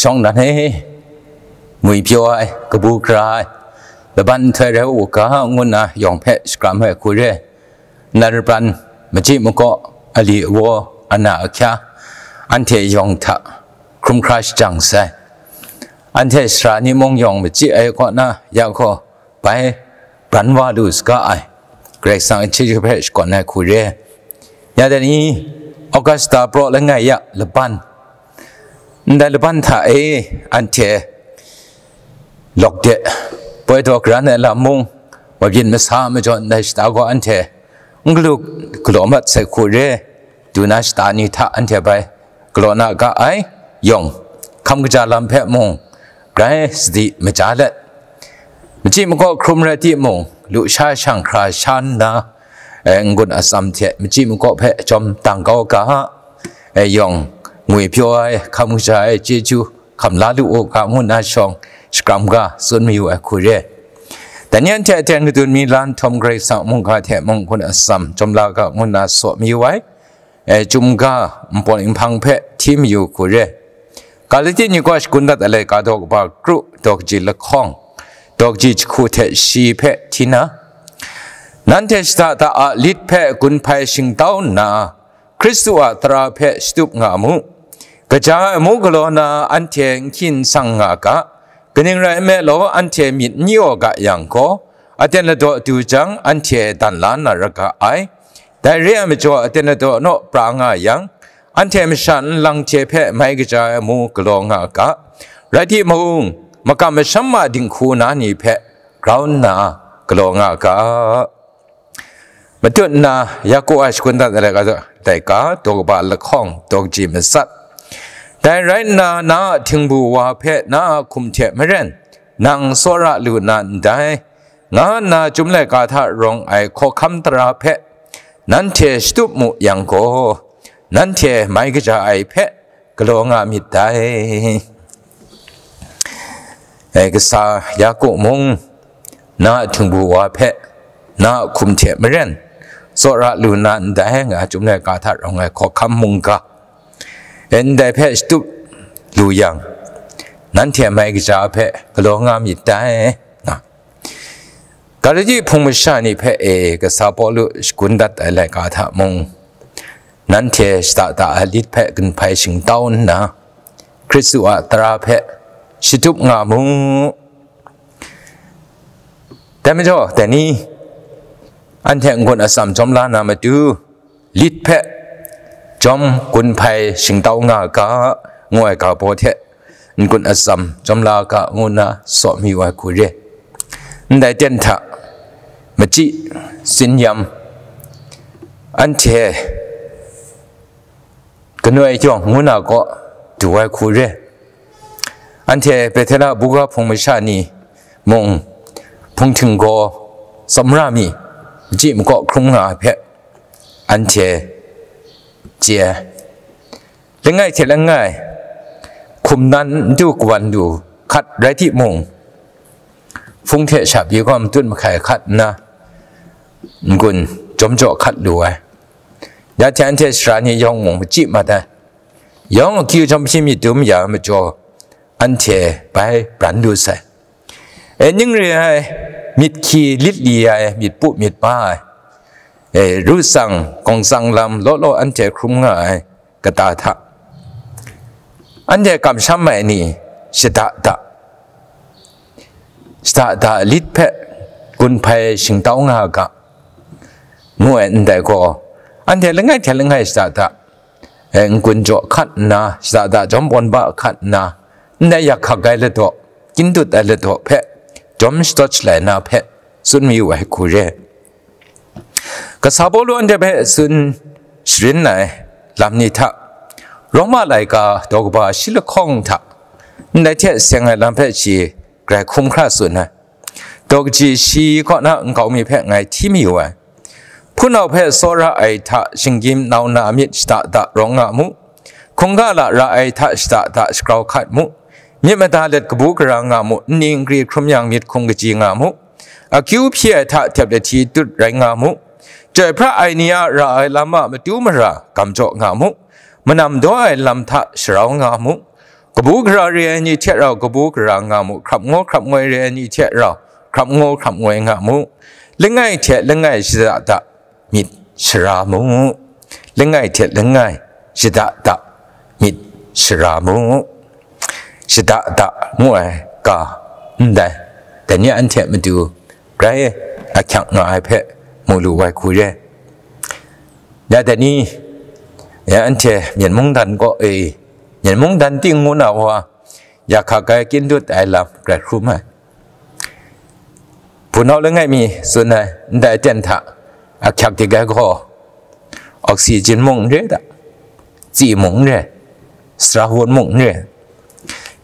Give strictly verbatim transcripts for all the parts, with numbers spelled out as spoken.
Shawng dan e, ngwipyaw ai, kabu gara ai, laban nhtoi rai u ga, ngu nna yawng hpe shakram ai hku re. Nna rabran, machyi makaw, ali awa, ana ahkya, anhte yawng hta hkrum hkra shajang sai. Anhte sara ni mung yawng machyi ai kaw na, ya gaw, bai bran wa lu saga ai, Karai Kasang a chyeju hpe shakawn ai hku re. Ya dai ni, Augusta praw langai ya laban, ndai laban hta e anhte lawk de, poi daw karan ai lam mung, wabyin masa majaw ndai shata gaw anhte n galu galaw mat sai hku re. Du na shata ni hta anhte bai galaw na ga ai, yawng hkam kaja lam hpe mung grai sadi maja let, machyi makaw hkrum rai timung, lusha shang hkra sha nna, e, n-gun atsam hte machyi makaw hpe jawm dang kau ga, e, yawng ngwipyaw ai, hkam kaja ai chyeju hkam la lu u ga, ngu nna shawng shakram ga tsun mayu ai hku re. Dai ni anhte aten kadun mi la nhtawm Karai Kasang mungga hte mung n-gun atsam jawm la ga, ngu nna saw mayu ai. E, chyum ga npawt nhpang hpe hti mayu hku re. Galati ni kaw shakun dat ai laika daw kaba kru, daw kaji lahkawng, daw kaji jahku hte shi hpe hti na, nanhte shada da a lit hpe gun hpai shingtau nna, Hkristu a tara hpe shatup nga mu. Kaja ai amu galaw na anhte n hkyin n sang nga ga, kaning rai nme law, anhte myit n yaw ga yang gaw, aten ladaw du jang, anhte dan la na ra ga ai. Dai re ai majaw, aten ladaw naw pra nga yang, anhte masha nlang hte hpe mai kaja ai amu galaw nga ga, rai timung, makam masham a dinghku na ni hpe grau nna galaw nga ga. Matut nna, Yaku a shakun dat ai laika, daw kaba lahkawng, daw kaji matsat. Dai rai nna, na a htingbu wa hpe na a hkum hte maren nang tsawra lu na ndai, nga nna Chyum laika hta rawng ai hkawhkam tara hpe nanhte shatup mu yang gaw, nanhte mai kaja ai hpe galaw nga myit dai. E, kasa Yaku mung, na a htingbu wa hpe na a hkum hte maren tsawra lu na ndai, nga Chyum laika hta rawng ai hkawhkam mungga, e, ndai hpe shatup lu yang, nanhte mai kaja hpe galaw nga myit dai, nga. Galati hpung masha ni hpe e kasa Pawlu shakun dat ai laika hta mung, nanhte shada da ai lit hpe gun hpai shingtau nna, Hkristu a tara hpe shatup nga mu. Dai majaw, dai ni, anhte n-gun atsam jawm la na matu, lit hpe jawm gun hpai shingtau nga ga, ngu ai ga baw hte, n-gun atsam jawm la ga, ngu nna saw mayu ai hku re. Ndai ten hta, machyi, tsin-yam, anhte kanoi kyawng ngu na gaw du ai hku re. Anhte Bethela buga hpung masha ni mung, hpung htinggaw tsawmra mi, machyi makaw hkrum nga ai hpe anhte chye ai. Langai hte langai, hkum nan n du kawan lu hkat rai timung, hpung hte sha pyi gaw matut mahkai hkat nna, n-gun jawm jaw hkat lu ai. Ya hte anhte sara ni yawng mung machyi mat ai. Yawng akyu jawm hpyi myit dum ya ai majaw, anhte bai bran lu sai. E, ning re ai, myit hkyi lit li ai, myit pu myit pa ai, e, ru tsang, gawng tsang lam law law anhte hkrum nga ai kata hta, anhte kamsham ai ni shada da, shada da lit hpe gun hpai shingtau nga ga, ngu ai ndai gaw, anhte langai hte langai shada da, e, n-gun jaw hkat nna, shada da jawm pawn ba hkat nna, ndai yak hkak ai ladaw, kyin dut ai ladaw hpe jawm shadawt shalai na hpe tsun mayu ai hku re. Kasa Pawlu anhte hpe tsun sharin ai lam ni hta, Roma laika daw kaba shi lahkawng hta, ndai hte seng ai lam hpe shi grai hkum hkra tsun ai. Daw kaji shi kaw na nkau mi hpe ngai hti mayu ai. Hpunau hpe tsawra ai hta shinggyim nau na myit shada da rawng nga mu. Hkungga lara ai hta shada da shagrau hkat mu. Myit mada let kabu gara nga mu, nni nkri hkrum yang myit hkung kaji nga mu. Akyu hpyi ai hta tep lahti tut rai nga mu. Chyoi pra ai ni a ra ai lam a matu mara gam jaw nga mu. Manam daw ai lam hta sharau nga mu. Kabu gara re ai ni hte rau kabu gara nga mu, hkrap ngu hkrap ngoi re ai ni hte rau hkrap ngu hkrap ngoi nga mu, langai hte langai shada da myit shara mu, langai hte langai shada da myit shara mu, shada da ngu ai ga ndai, dai ni anhte matu grai ahkyak nga ai hpe mu lu ai hku re. Ya dai ni, ya anhte myen mungdan kaw e, myen mungdan ting ngu na wa, ya hkak ai kyin dut ai lam grai hkrum ai. Hpunau langai mi tsun ai ndai aten hta ahkyak dik ai gaw, oxygen mung n re da, tsi mung n re, sara wun mung n re,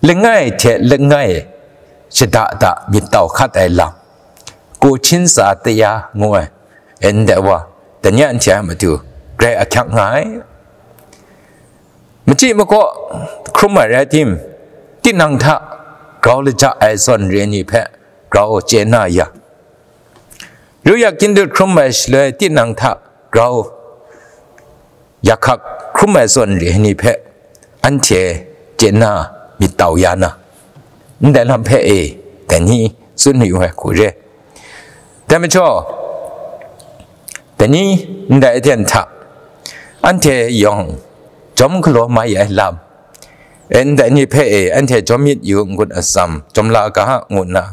langai hte langai shada da myit tau hkat ai lam, ku hchin tsa taya ngu ai, ndai wa, dai ni anhte a matu grai ahkyak nga ai. Machyi makaw hkrum ai rai tim, tinang hta grau laja ai zawn re ni hpe grau chye na ya, ru yak kyin dut hkrum ai shaloi tinang hta grau yak hkak hkrum ai zawn re ni hpe anhte chye na myit tau ya na, ndai lam hpe e, dai ni tsun mayu ai hku re. Dai majaw, dai ni ndai aten hta anhte yawng jawm galaw mai ai lam, e, ndai ni hpe e, anhte jawm myit yu, n-gun atsam jawm la ga, ngu nna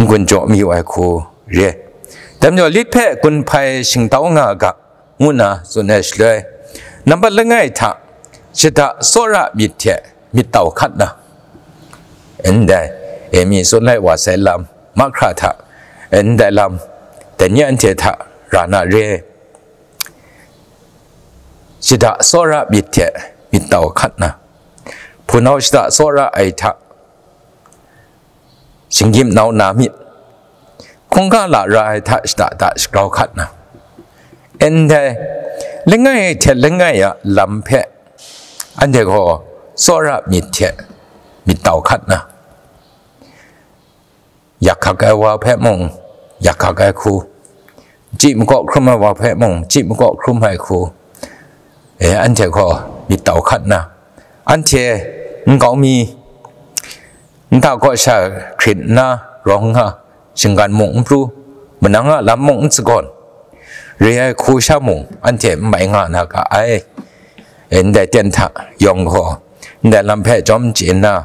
n-gun jaw mayu ai hku re. Dai majaw, lit hpe gun hpai shingtau nga ga, ngu nna tsun ai shaloi, nambat langai hta shada tsawra myit hte myit tau hkat na, ndai, e, mi tsun lai wa sai lam mahkra hta, ndai lam dai ni anhte hta ra na re. Shada tsawra myit hte myit tau hkat na, hpunau shada tsawra ai hta shinggyim nau na myit, hkungga lara ai hta shada da shagrau hkat na, ndai langai hte langai a lam hpe anhte gaw tsawra myit hte myit tau hkat na, yak hkak ai wa hpe mung yak hkak ai hku, chyi makaw hkrum ai wa hpe mung chyi makaw hkrum ai hku, e, anhte gaw myit tau hkat na, anhte nkau mi nta kaw sha hkrit nna rawng nga, shinggan mung n pru, manang a lam mung n sagawn, re ai hku sha mung anhte n mai nga na ga ai. E, ndai ten hta yawng gaw ndai lam hpe jawm chye nna,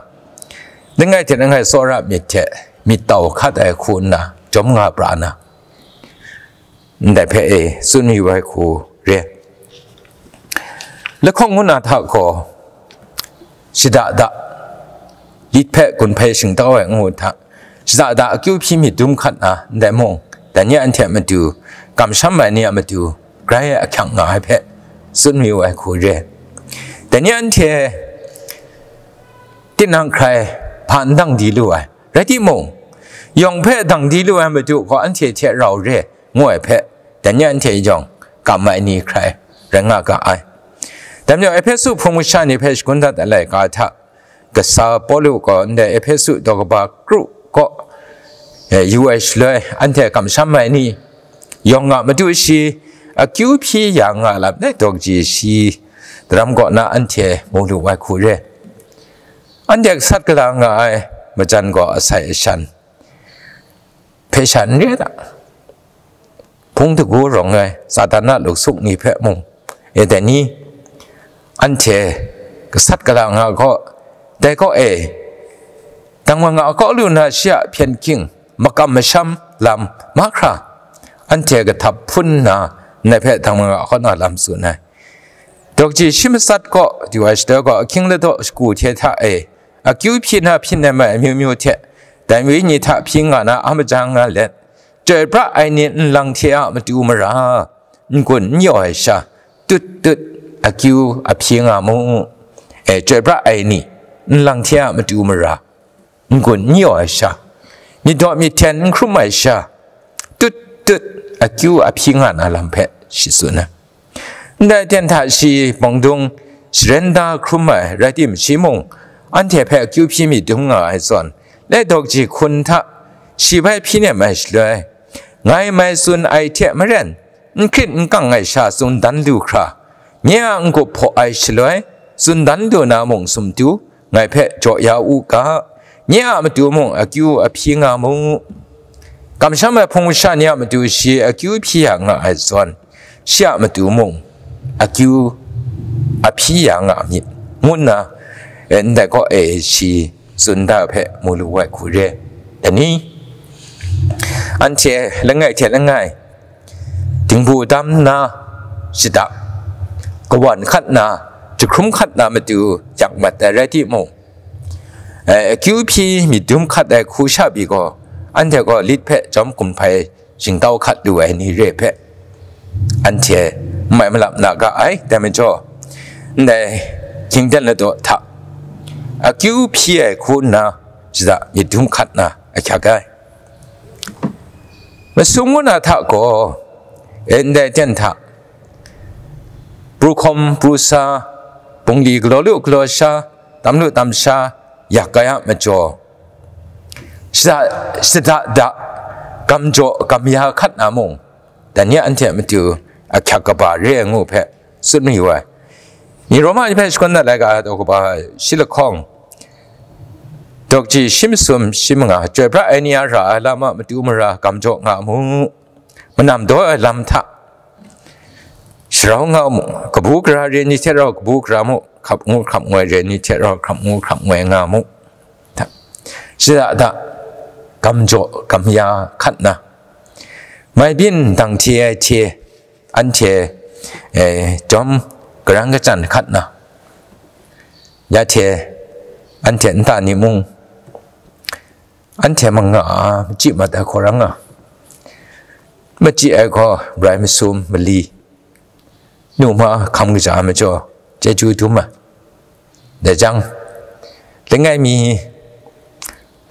langai hte langai tsawra myit hte myit tau hkat ai hku nna jawm nga pra na, ndai hpe e tsun mayu ai hku re. Lahkawng ngu na hta gaw, shada da, lit hpe gun hpai shingtau ai ngu hta, shada da akyu hpyi myit dum hkat na, ndai mung, dai ni anhte a matu, kamsham ai ni a matu, grai ahkyak nga ai hpe tsun mayu ai hku re. Dai ni anhte tinang hkrai hpa n dang di lu ai, rai timung, yawng hpe dang di lu ai matu gaw anhte hte rau re, ngu ai hpe, dai ni anhte yawng kam ai ni hkrai rai nga ga ai. Dai majaw, Ehpesu hpung masha ni hpe shagun dat ai laika hta, kasa Pawlu gaw ndai Ehpesu daw kaba kru kaw, e, yu ai shaloi, anhte kamsham ai ni yawng a matu shi akyu hpyi ya nga lam, dai daw kaji shi daram kaw na anhte mu lu ai hku re. Anhte gasat gala nga ai majan gaw asai ashan hpe sha n re da, hpung dagu rawng ai Satan a luksuk ni hpe mung, e, dai ni anhte gasat gala nga gaw, dai gaw e, dang manga kaw lu na shi a hpyen hking makam masham lam mahkra, anhte kahtap hpun nna, ndai hpe dang manga kaw na lam tsun ai. Daw kaji shi matsat kaw du ai shaloi gaw, ahkying ladaw shagu hte hta e, akyu hpyi na hpyi nem ai amyu myu hte, dai wenyi hta hpyi nga na a maja nga let, chyoi pra ai ni nlang hte a matu mara, n-gun n yaw ai sha, tut tut akyu a hpyi nga mu, e, chyoi pra ai ni nlang hte a matu mara, n-gun n yaw ai sha, myit daw myit hten n hkrum ai sha, tut tut akyu a hpyi nga na lam hpe shi tsun ai. Ndai ten hta shi bawng dung sharen da hkrum ai rai tim, shi mung anhte hpe akyu hpyi myit dum nga ai zawn, le daw kaji hkun hta shi bai hpyi nem ai shaloi, ngai mai tsun ai hte maren, n hkrit n kang ai sha tsun dan lu hkra, nye a n-gup hpaw ai shaloi, tsun dan lu na mung sumtu, ngai hpe jaw ya u ga, nye a matu mung akyu ahpyi nga mu. Kamsham ai hpung masha ni a matu shi akyu hpyi ya nga ai zawn, shi a matu mung akyu ahpyi ya nga myit, ngu nna, eh, ndai kaw e shi tsun da hpe mu lu ai hku re. Dai ni, anhte langai hte langai, dingbu dam nna, shada, kawan hkat nna, jahkrum hkat na matu yak mat ai rai timung, eh, akyu hpyi myit dum hkat ai hku sha pyi gaw, anhte gaw lit hpe jawm gun hpai shingtau hkat lu ai ni re hpe, anhte n mai malap na ga ai. Dai majaw, ndai hkying ten ladaw hta akyu hpyi ai hku nna, shada, myit dum hkat na ahkyak ai. Masum ngu na hta gaw, eh, ndai ten hta, pru hkawm pru sa, bungli galaw lu galaw sha, tam lu tam sha, yak ai a majaw, shada, shada da, gam jaw gam ya hkat na mung, dai ni anhte a matu ahkyak kaba re ai ngu hpe tsun mayu ai. Ni Roma ni hpe shakawn dat ai ga daw kaba shi lahkawng, dawk ji shi masum shi manga, chyoi pra ai ni a ra ai lam a matu mara gam jaw nga mu, manam daw ai lam hta sharau nga mu, kabu gara re ni hte rau kabu gara mu, hkrap ngu hkrap ngoi re ni hte rau hkrap ngu hkrap ngoi nga mu. Shada da, gam jaw gam ya hkat na, mai byin dang hte ai hte, anhte, eh, jawm karan kachyan hkat na, ya hte anhte nta ni mung, anhte manga a machyi mat ai hkawrang a, machyi ai gaw rai masum mali, nu ma hkam kaja ai majaw, chyeju dum ai. Dai jang, langai mi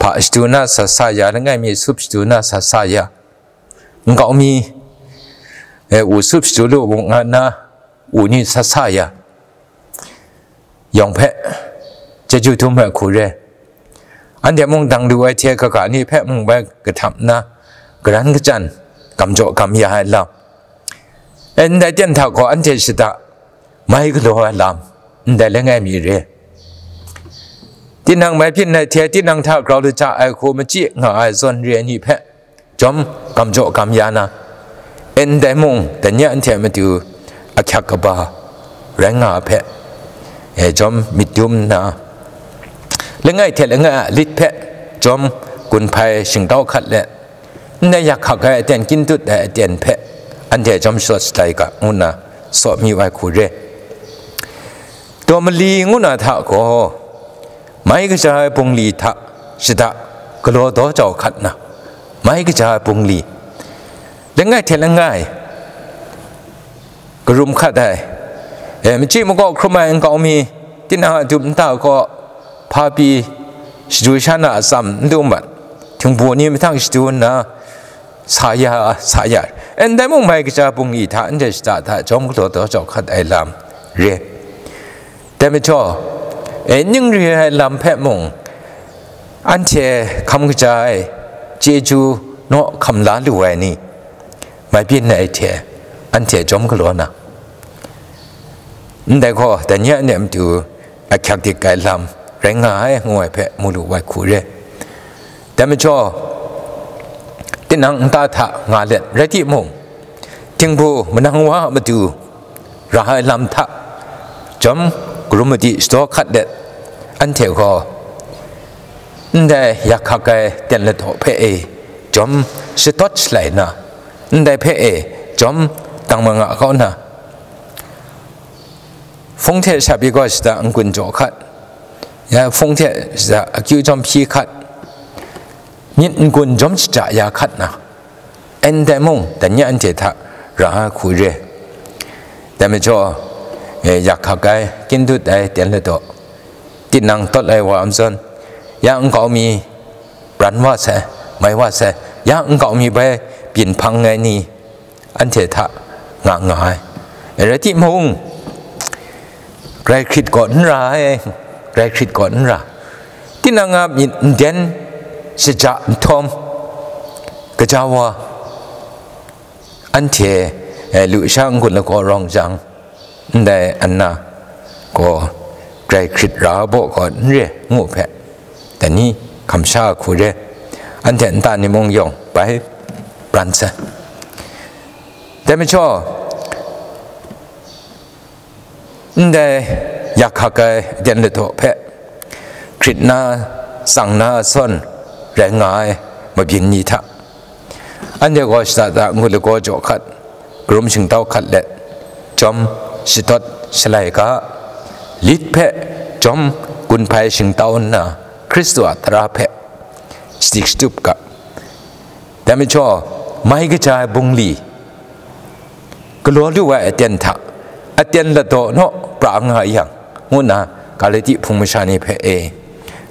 hpa shadu na sa sa ya, langai mi sup shadu na sa sa ya, nkau mi, eh, u sup shadu lu mu nga nna, u ni sa sa ya, yawng hpe chyeju dum ai hku re. Anhte mung dang lu ai hte kaga ni hpe mung bai kahtap nna, karan kachyan, gam jaw gam ya ai lam, eh, ndai ten hta gaw anhte shada, mai galaw ai lam, ndai langai mi re. Tinang mai byin ai hte tinang hta grau laja ai hku machyi nga ai zawn re ai ni hpe, jawm gam jaw gam ya na, eh, ndai mung, dai ni anhte a matu ahkyak kaba rai nga ai hpe, eh, jawm myit dum nna, langai hte langai a lit hpe jawm gun hpai shingtau hkat let, ndai yak hkak ai aten, kyin dut ai aten hpe anhte jawm shawt shatai ga, ngu nna tsaw mayu ai hku re. Daw mali ngu na hta gaw, mai kaja ai bungli hta shada galaw daw jau hkat na, mai kaja ai bungli, langai hte langai karum hkat ai, e, machyi makaw hkrum ai nkau mi, tinang a dup nta kaw hpa pyi, shadu sha na atsam n dum mat, htingbu ni mahtang shadu nna, sa ya, sa ya, ndai mung mai kaja bungli hta anhte shada hta jawm galaw daw jau hkat ai lam re. Dai majaw, e, ning re ai lam hpe mung, anhte hkam kaja ai chyeju naw hkam la lu ai ni, mai byin ai hte anhte jawm galaw na, ndai gaw, dai ni anhte a matu ahkyak dik ai lam rai nga ai, ngu ai hpe mu lu ai hku re. Dai majaw, tinang nta hta nga let rai timung, htingbu manang wa a matu ra ai lam hta jawm karum madi shadaw hkat let, anhte gaw ndai yak hkak ai ten ladaw hpe e jawm shatawt shalai na, ndai hpe e jawm dang manga kau na, hpung hte shap i gaw shada n-gun jaw hkat, ya hpung hte shada akyu jawm hpyi hkat, myit n-gun jawm shaja ya hkat na, ndai mung, dai ni anhte hta ra ai hku re. Dai majaw, e, yak hkak ai, kyin dut ai ten ladaw, tinang tawt ai wa a matsan, ya nkau mi pran wa sai, mai wa sai, ya nkau mi bai byin hpang ai ni, anhte hta nga nga ai. Rai timung, grai hkrit gaw n ra ai, grai hkrit gaw n ra, tinang a myit nden shaja nhtawm, gaja wa, anhte, eh, lusha n-gun lagaw rawng jang, ndai Anna gaw grai hkrit ra baw gaw n re ngu hpe, dai ni hkamsha hku re, anhte nta ni mung yawng bai pran sai. Dai majaw, ndai yak hkak ai aten ladaw hpe hkrit na, tsang na zawn rai nga ai mabyin ni hta, anhte gaw shada da ngu lagaw jaw hkat, karum shingtau hkat let, chyawm shatawt shalai ga, lit hpe chyawm gun hpai shingtau nna, Hkristu a tara hpe shadik shatup ga. Dai majaw, mai kaja ai bungli, galaw lu ai aten hta, aten ladaw naw pra nga yang, ngu nna Galati hpung masha ni hpe e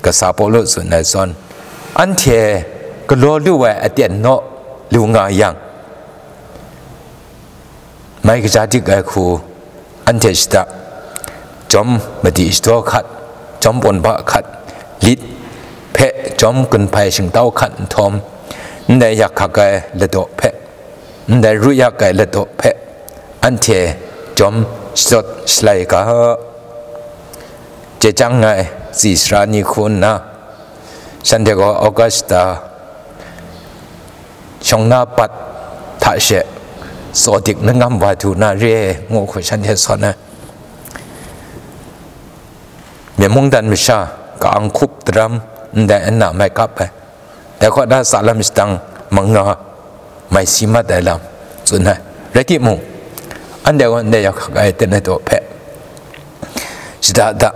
kasa Pawlu tsun ai zawn, anhte galaw lu ai aten naw lu nga yang, mai kaja dik ai hku anhte shada, chyawm madi shadaw hkat, chyawm pawn ba hkat, lit hpe chyawm gun hpai shingtau hkat nhtawm, ndai yak hkak ai ladaw hpe, ndai ru yak ai ladaw hpe, anhte chyawm shatawt shalai ga. Chye chyang ai tsi sara ni hku nna, shanhte gaw Augusta shawng na bat hta she tsaw dik na ngam wa du na re, ngu hku shanhte sawn ai. Myen mungdan masha ka-ang hkup daram ndai nna mai kap ai. Dai kaw na tsa lam shadang manga mai si mat ai lam tsun ai. Rai timung, anhte gaw ndai yak hkak ai aten ladaw hpe shada da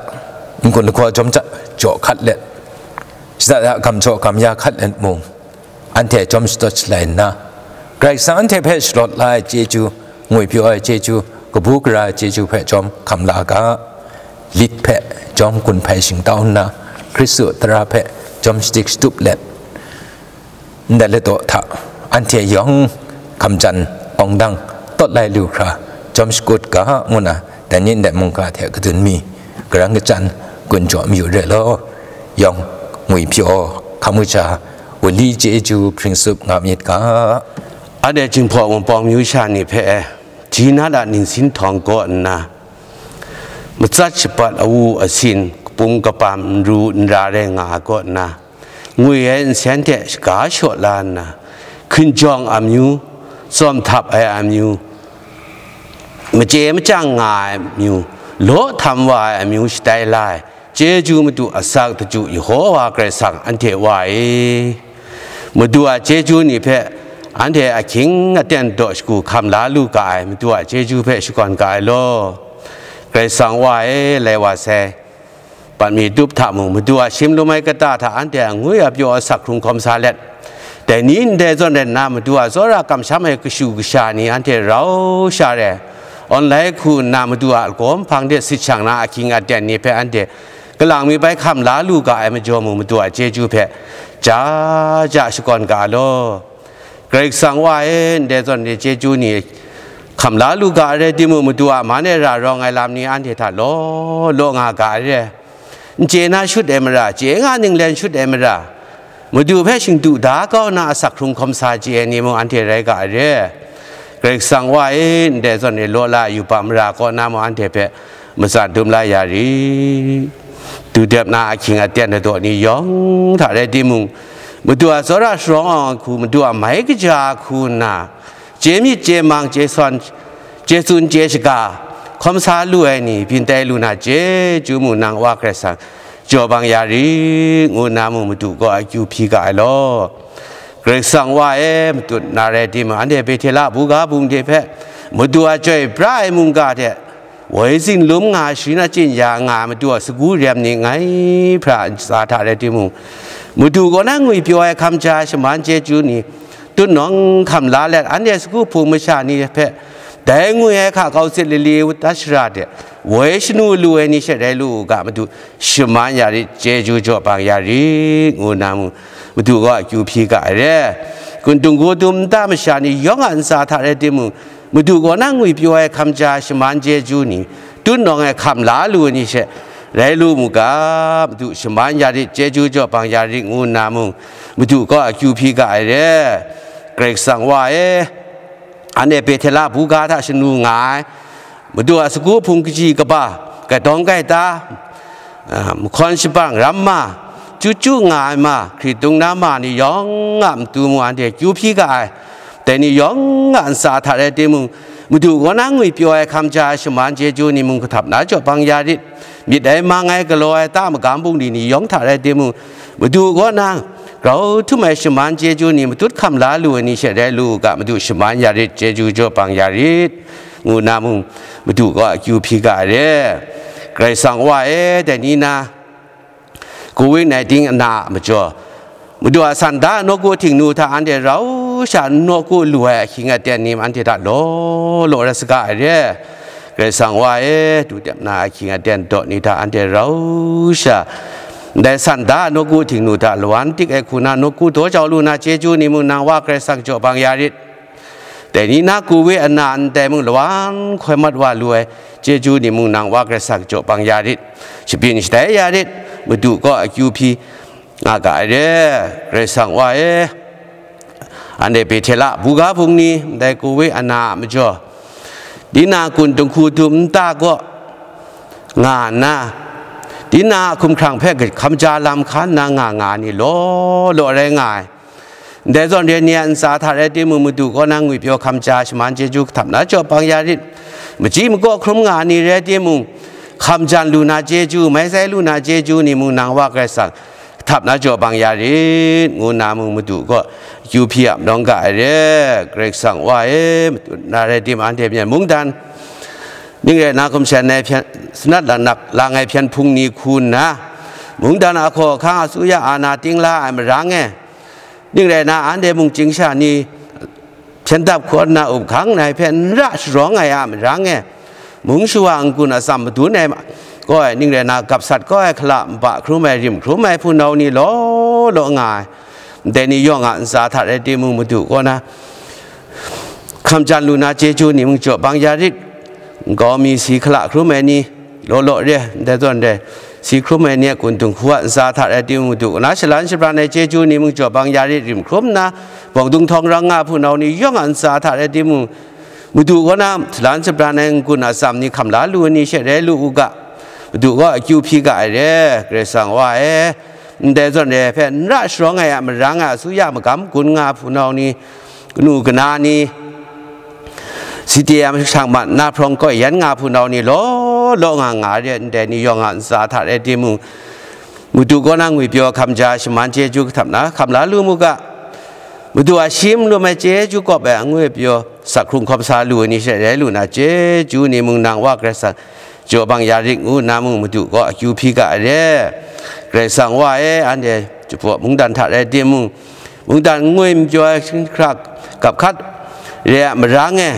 n-gun lahkaw jawm ja jaw hkat let, shada da gam jaw gam ya hkat let mung, anhte chyawm shatawt shalai nna, Karai Kasang anhte hpe sharawt la ai chyeju, ngwipyaw ai chyeju, kabu gara ai chyeju hpe chyawm hkam la ga, lit hpe chyawm gun hpai shingtau nna, Hkristu tara hpe chyawm shadik shatup let, ndai ladaw hta anhte yawng hkamjan awng dang tawt lai lu hkra, chyawm shakut ga, ngu na, dai ni ndai mungga hte kadun mi, karan kachyan gun jaw mayu re law, yawng ngwipyaw hkam kaja, wunli chyeju hpring tsup nga myit ga. Anhte Jinghpaw Wunpawng myu sha ni hpe, Jinat a ningsin htawng kaw nna, matsat shapat awu asin, kapum kapam, n ru n ra rai nga ai kaw nna, ngwi ai nsen hte shaga shaw la nna, hkinjawng amyu, tsawm htap ai amyu, machye machyang nga ai amyu, law htam wa ai amyu shatai la ai, chyeju madu asak daju Yehowa Karai Kasang anhte Wa e. Madu a chyeju ni hpe anhte ahkying aten daw shagu hkam la lu ga ai, Madu a chyeju hpe shakawn ga ai law. Karai Kasang Wa e, lai wa sai. Bat mi tup hta mung, Madu a shim lum ai kata hta anhte a ngwi a pyaw a sak hkrung hkawm sa let, dai ni ndai zawn rai nna, Madu a tsawra kamsham ai kashu kasha ni anhte rau sha re, online hku nna Madu a lagaw nhpang de sit shang na ahkying aten ni hpe anhte kalang mi bai hkam la lu ga ai majaw mung, Madu a chyeju hpe ja ja shakawn ga law. Karai Kasang Wa e, ndai zawn ni chyeju ni hkam la lu ga ai rai timung, Madu a man e ra rawng ai lam ni anhte hta law law nga ga ai re. N chye na shut ai mara, chye nga ninglen shut ai mara, Madu hpe shingdu da kau na asak hkrung hkawm sa chye ai ni mung anhte rai ga ai re. Karai Kasang Wa e, ndai zawn ni law la yubak mara kaw na mung anhte hpe matsan dum la ya ri. Du dep na ahkying aten ladaw ni yawng hta rai timung, Madu a tsawra sharawng ai hku, Madu a mai kaja hku nna, chye myit, chye mang, chye sawn, chye tsun, chye shaga hkawm sa lu ai ni byin tai lu na chyeju mung nang Wa Karai Kasang jaw bang ya ri, ngu nna mung Madu kaw akyu hpyi ga ai law. Karai Kasang Wa e, matut na rai timung, anhte Bethela buga bungde hpe Madu a chyoi pra ai mungga hte woi zinglum nga, sharin achyin ya nga, Madu a sagu rem ni ngai hpra ntsa hta rai timung, Madu kaw na ngwipyaw ai hkam ja shaman chyeju ni tutnawng hkam la let, anhte sagu hpung masha ni hpe dai ngwi ai hka kau sit lali dat shara de, woi shanu lu ai ni she rai lu u ga, Madu shaman ya rit, chyeju jaw bang ya rit, ngu nna mung, Madu kaw akyu hpyi ga ai re. Gun dung gu dum nta masha ni yawng a ntsa hta rai timung, Madu kaw na ngwipyaw ai hkam ja shaman chyeju ni, tutnawng ai hkam la lu ai ni she rai lu mu ga, Madu shaman ya rit, chyeju jaw bang ya rit, ngu nna mung, Madu kaw akyu hpyi ga ai re. Karai Kasang Wa e, anhte Bethela buga hta shanu nga ai, Madu a sagu hpung kaji kaba, gaidawng gaida, a, mahkawn shapang ram ma, chyu chyu nga ai ma, hkritung na ma ni yawng a matu mung anhte kyu hpyi ga ai. Dai ni yawng a ntsa hta rai timung, Madu kaw na ngwipyaw ai hkam ja ai shaman chyeju ni mung kahtap na jaw bang ya rit. Myit ai mang ai galaw ai ta magam bungli ni yawng hta rai timung, Madu kaw na grau htum ai shaman chyeju ni matut hkam la lu ai ni she rai lu u ga, Madu shaman ya rit, chyeju jaw bang ya rit, ngu na mung, Madu kaw akyu hpyi ga ai re. Karai Kasang Wa e, dai ni na, covid nineteen ana a majaw, Madu a sanda nawku htingnu hta anhte rau sha nawku lu ai ahkying aten ni anhte hta law law rai saga ai re. Karai Kasang Wa e, du dep na ahkying aten daw ni hta anhte rau sha, ndai sanda nawku htingnu hta lawan tik ai hku na nawku daw jau lu na chyeju ni mung nang Wa Karai Kasang jaw bang ya rit. Dai ni na covid ana ndai mung lawan hkoi mat wa lu ai chyeju ni mung nang Wa Karai Kasang jaw bang ya rit. Shabyin shatai ya rit. Madu kaw akyu hpyi nga ga ai re. Karai Kasang Wa e, anhte Bethela buga bungli, ndai covid ana a majaw, tinang kun dinghku dum nta kaw nga nna, tinang a hkumhkrang hpe hkam ja lam hkan nna nga nga ai ni law law rai nga ai. Ndai zawn re ni a ntsa hta rai timung, Madu kaw na ngwipyaw hkam ja shaman chyeju kahtap na jaw bang ya rit. Machyi makaw hkrum nga ai ni rai timung, hkam jan lu na chyeju, mai sai lu na chyeju ni mung nang Wa Karai Kasang kahtap na jaw bang ya rit, ngu na mung Madu kaw akyu hpyi a malawng ga ai re. Karai Kasang Wa e, Madu na rai timung, anhte myen mungdan ning rai na hkum shan ai hpyen, sanat lanak lang ai hpyen hpung ni hku nna, mungdan a hkaw ahkang asuya ana ting la ai marang e, ning rai na, anhte mungchying sha ni hpyen dap hkaw nna up hkang nai hpe n ra sharawng ai a marang e, mung shawa n-gun atsam madun ai ma-, gaw ai, ning rai na, gap sat kau ai hkala nba hkrum ai, rim hkrum ai hpunau ni law law nga ai, ndai ni yawng a ntsa hta rai timung, Madu kaw na hkam jan lu na chyeju ni mung jaw bang ya rit. Nkau mi si hkala hkrum ai ni law law re, ndai zawn re, si hkrum ai ni a kun dinghku a ntsa hta rai timung, Madu kaw na shalan shabran ai chyeju ni mung jaw bang ya rit, rim hkrum nna, bawng dung htawng rang nga hpunau ni yawng a ntsa hta rai timung, Madu kaw na shalan shabran ai n-gun atsam ni hkam la lu ai ni she rai lu u ga, Madu kaw akyu hpyi ga ai re. Karai Kasang Wa e, ndai zawn re hpe n ra sharawng ai a marang e, asuya magam gun nga hpunau ni, kanu kana ni, C T M shang mat na hprawng koi yan nga hpunau ni law law nga nga re, ndai ni yawng a ntsa hta rai timung, Madu kaw na ngwipyaw hkam ja shaman chyeju kahtap na hkam la lu mu ga, Madu a shi malum ai chyeju kawp ai angwi pyaw sak hkrung hkawm sa lu ai ni she rai lu na chyeju ni mung nang Wa Karai Kasang jaw bang ya rit, ngu nna mung Madu kaw akyu hpyi ga ai re. Karai Kasang Wa e, anhte Jabaw mungdan hta rai timung, mungdan n-gwi n-pyaw ai hkra gap hkat re ai marang e,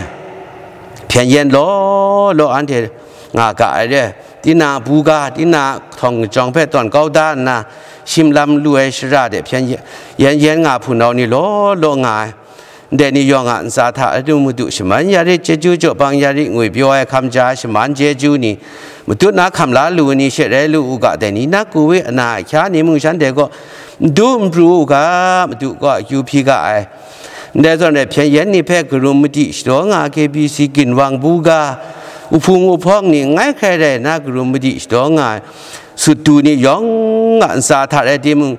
hpyen yen law law anhte nga ga ai re. Tinang buga, tinang htawng jawng hpe tawn kau da nna, shim lam lu ai shara de hpyen yen yen nga hpunau ni law law nga ai. Ndai ni yawng a ntsa hta adu Madu shaman ya rit, chyeju jaw bang ya rit, ngwi pyaw ai hkam ja ai shaman chyeju ni, matut na hkam la lu ni she rai lu u ga, dai ni na ku we ana ahkya ni mung shanhte gaw n du n pru u ga, Madu gaw akyu hpyi ga ai. Ndai zawn rai hpyen yen ni hpe karum madi shadaw nga ai K B C ginwang buga, uhpung uhpawng ni ngai hkrai rai na karum madi shadaw nga ai sut du ni yawng a ntsa hta rai timung,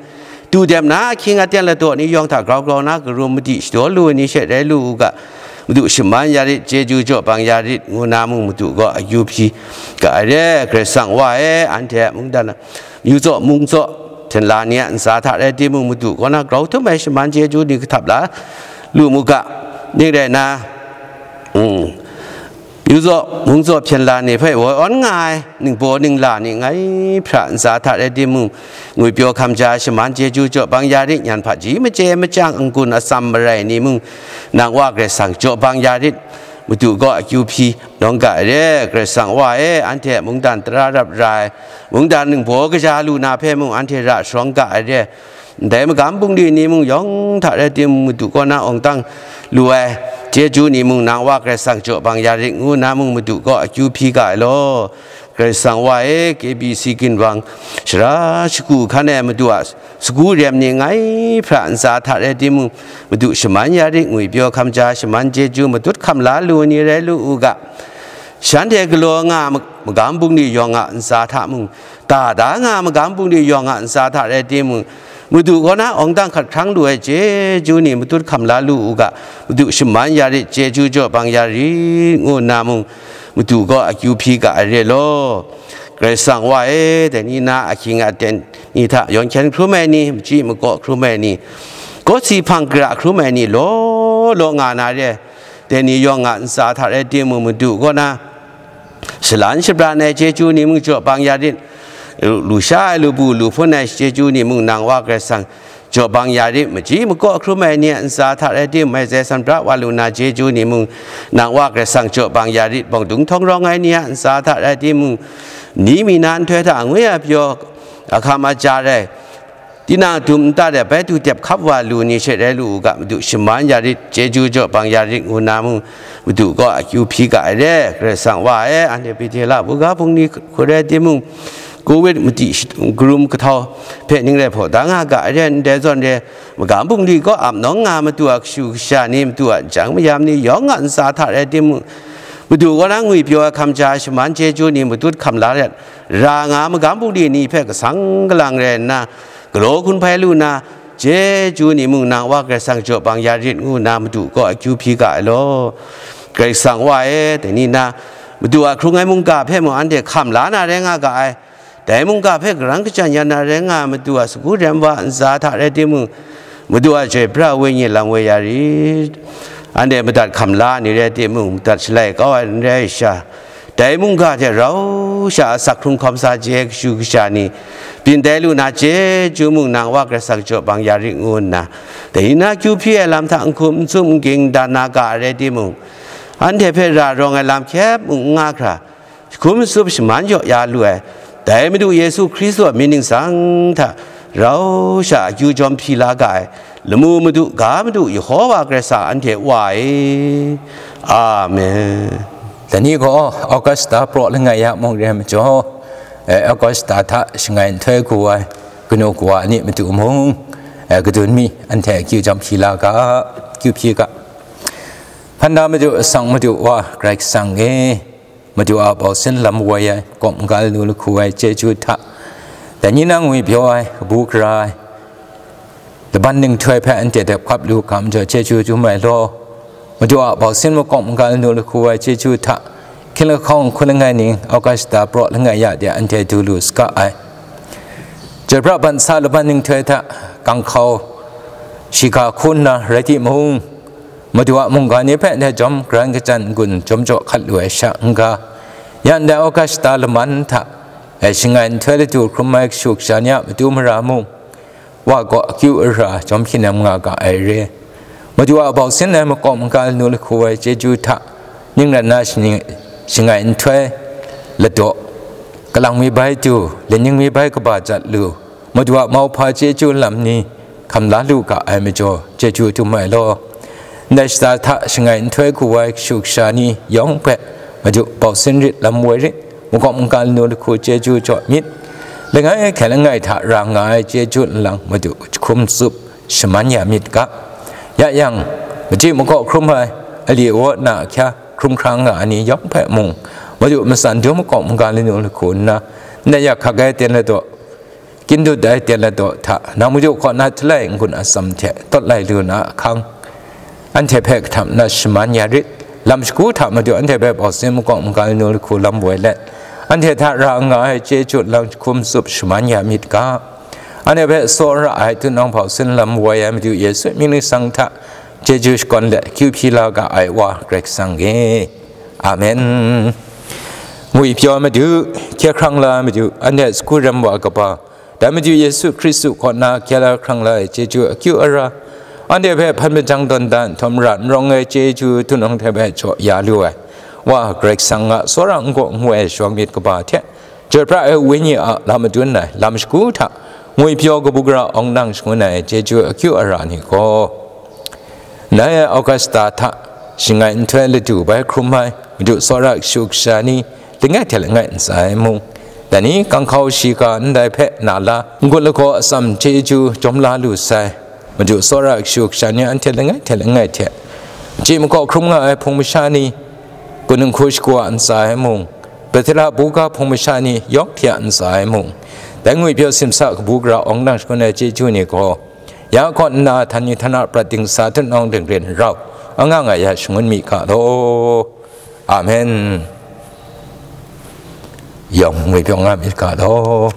du dem na ahkying aten ladaw ni yawng hta grau grau na karum madi shadaw lu ai ni she rai lu u ga, Madu shaman ya rit, chyeju jaw bang ya rit, ngu na mung Madu gaw akyu hpyi ga ai re. Karai Kasang wa e, anhte mungdan, myu tsaw, mung tsaw, hten la ni a ntsa hta rai timung, Madu kaw na grau htum ai shaman chyeju ni kahtap la lu mu ga, ning rai na, mm, myu tsaw, mung tsaw, hpyen la ni hpe woi awn nga ai ningbaw ningla ni ngai hpra ntsa hta rai timung, ngwi pyaw hkam ja ai shaman chyeju jaw bang ya rit, nyan hpaji machye machyang n-gun atsam marai ni mung, nang wa Karai Kasang jaw bang ya rit, Madu gaw akyu hpyi nawng ga ai re. Karai Kasang wa e, anhte mungdan tara rap ra ai, mungdan ningbaw kaja lu na hpe mung anhte ra sharawng ga ai re. Ndai magam bungli ni mung yawng hta rai timung, Madu kaw na awng tang lu ai chyeju ni mung, nang wa Karai Kasang jaw bang ya rit, ngu na mung Madu gaw akyu hpyi ga ai law. Karai Kasang wa e, K B C ginwang shara shagu hkan e Madu a sagu rem ni ngai hpra ntsa hta rai timung, Madu shaman ya rit, ngwi pyaw hkam ja shaman chyeju matut hkam la lu ni rai lu u ga, Shanhte galaw nga ma-, magam bungli yawng a ntsa hta mung, da da nga magam bungli yawng a ntsa hta rai timung, Madu kaw na awng dang hkat hkrang lu ai chyeju ni matut hkam la lu u ga, Madu shaman ya rit, chyeju jaw bang ya rit, ngu nna mung, Madu kaw akyu hpyi ga ai re law. Karai Kasang Wa e, dai ni na ahkying aten ni hta yawn hkyen hkrum ai ni, machyi makaw hkrum ai ni, kawsi hpang gara hkrum ai ni, law law nga na re, dai ni yawng a ntsa hta rai timung, Madu kaw na shalan shabran ai chyeju ni mung jaw bang ya rit, lu sha ai, lu bu lu hpun ai chyeju ni mung nang Wa Karai Kasang jaw bang ya rit, machyi makaw hkrum ai ni a ntsa hta rai timung, mai zai san pra wa lu na chyeju ni mung nang Wa Karai Kasang jaw bang ya rit, bawng dung htawng rawng ai ni a ntsa hta rai timung, ni mi na nhtoi hta angwi a pyaw ahkam aja rai, tinang dum nta de bai du dep hkap wa lu ni she rai lu u ga, Madu shaman ya rit, chyeju jaw bang ya rit, ngu nna mung, Madu kaw akyu hpyi ga ai re. Karai Kasang Wa e, anhte Bethela buga bungli hku rai timung, Covid mati shi-, karum kahtau hpe ning rai hpaw da nga ga ai re, ndai zawn re, magam bungli kaw ap nawng nga Madu a kashu kasha ni, Madu a jang mayam ni, yawng a ntsa hta rai timung, Madu kaw na ngwi pyaw ai hkam ja ai shaman chyeju ni matut hkam la let ra nga magam bungli ni hpe kasang kalang rai nna, galaw hkun hpai lu na, chyeju ni mung nang Wa Karai Kasang jaw bang ya rit, ngu nna Madu kaw akyu hpyi ga ai law. Karai Kasang Wa e, dai ni na, Madu a hkrung ai mungga hpe mung anhte hkam la na rai nga ga ai. Dai mungga hpe karang kachyan ya na rai nga ai Madu a sagu rem wa ntsa hta rai timung, Madu a Chyoi Pra Wenyi lam woi ya rit. Anhte madat hkam la ni rai timung, madat shalai kau ai n rai sha, dai mungga hte rau sha asak hkrung hkawm sa chye kashu kasha ni, byin tai lu na chyeju mung nang Wa Karai Kasang jaw bang ya rit, ngu nna, dai ni na kyu hpyi ai lam hta n hkum n tsup n ging n dan na ga ai rai timung, anhte hpe ra rawng ai lam hkyep mung n nga hkra, hkum tsup shaman yaw ya lu ai, dai Madu Yesu Hkristu a mying ningsang hta rau sha akyu jawm hpyi la ga ai, lamu Madu, ga Madu, Yehowa Karai Kasang anhte Wa e. Amen. Dai ni gaw Augusta praw langai ya mung re ai majaw, eh, Augusta hta shangai nhtoi hku ai kanu kawa ni matu mung, eh, kadun mi anhte akyu jawm hpyi la ga, akyu hpyi ga. Hpan da Madu, asang Madu Wa Karai Kasang e, Madu a bausin lam woi ai, kawp n-gal nu lahku ai chyeju hta, dai ni na ngwi pyaw ai, kabu gara ai, laban ninghtoi hpe anhte dep hkap lu ga majaw chyeju dum ai law. Madu a bausin makawp n-gal nu lahku ai chyeju hta, hkying lahkawng hkun langai ning, Augusta praw langai ya de anhte du lu saga ai. Chyoi pra ban sa laban ninghtoi hta, ganghkau shiga hku nna rai timung, Madu a mungga ni hpe ndai jawm garan kachyan n-gun jawm jaw hkat lu ai sha n-ga, ya ndai Augusta laman hta, eh, shangai nhtoi latu hkrum ai kashu kasha ni a matu mara mung, Wa gaw akyu ara jawm hkying nem nga ga ai re. Madu a bausin ai makawp n-gal nu lahku ai chyeju hta, ning rat na shani-, shangai nhtoi ladaw, kalang mi bai du, laning mi bai kaba jat lu, Madu a mauhpa chyeju lam ni hkam la lu ga ai majaw, chyeju dum ai law. Ndai shata hta shangai nhtoi hku ai kashu kasha ni yawng hpe Madu bausin rit, lam woi rit, makawp n-gal nu lahku chyeju jaw myit. Langai hkye langai hta ra nga ai chyeju nlang Madu jahkum tsup shaman ya myit ga. Ya yang, machyi makaw hkrum ai, ali awa na ahkya hkrum hkra nga ai ni yawng hpe mung, Madu matsan dum makawp n-gal nu lahku nna, ndai ya hkak ai ten ladaw, Kindu dai ten ladaw hta, nang Madu kaw na htalai n-gun atsam hte tawt lai lu na ahkang, anhte hpe kahtam na shaman ya rit. Lam shagu hta Madu anhte hpe bausin makawp n-gal nu lahku lam woi let, anhte hta ra nga ai chyeju lang jahkum tsup shaman ya myit ga. Anhte hpe tsawra ai tunang bausin lam woi ai Madu Yesu mying ningsang hta, chyeju shakawn let akyu hpyi la ga ai Wa Karai Kasang e. Amen. Ngwi pyaw Madu, hkye hkrang la Madu, anhte sagu rem wa kaba, dai Madu Yesu Hkristu kaw na hkye la hkrang la ai chyeju akyu ara, anhte hpe hpan majang dawn dan htaw mara n rawng ai chyeju tunang hte bai jaw ya lu ai, Wa Karai Kasang a tsawra n-gaw n-gu ai shawng myit kaba hte, Chyoi pra ai Wenyi a lam madun ai lam shagu hta, ngwi pyaw kabu gara awng nang shangun ai chyeju akyu ara ni gaw, ndai Augusta hta shangai nhtoi ladu bai hkrum ai Madu tsawra kashu kasha ni, langai hte langai ntsa ai mung, dai ni ganghkau shiga ndai hpe na la, n-gun lagaw atsam chyeju jawm la lu sai, Madu tsawra kashu kasha ni anhte langai hte langai hte, machyi makaw hkrum nga ai hpung masha ni, Kunung hku shakwa ntsa ai mung, Bethela buga hpung masha ni yawng hte a ntsa ai mung, dai ngwipyaw simsa kabu gara awng nang shangun ai chyeju ni gaw, ya kaw nna htan ni htan a prat dingsa dun nawng dingren rau, anga nga ya shangun mi ga law. Amen. Yawng ngwipyaw nga myit ga law.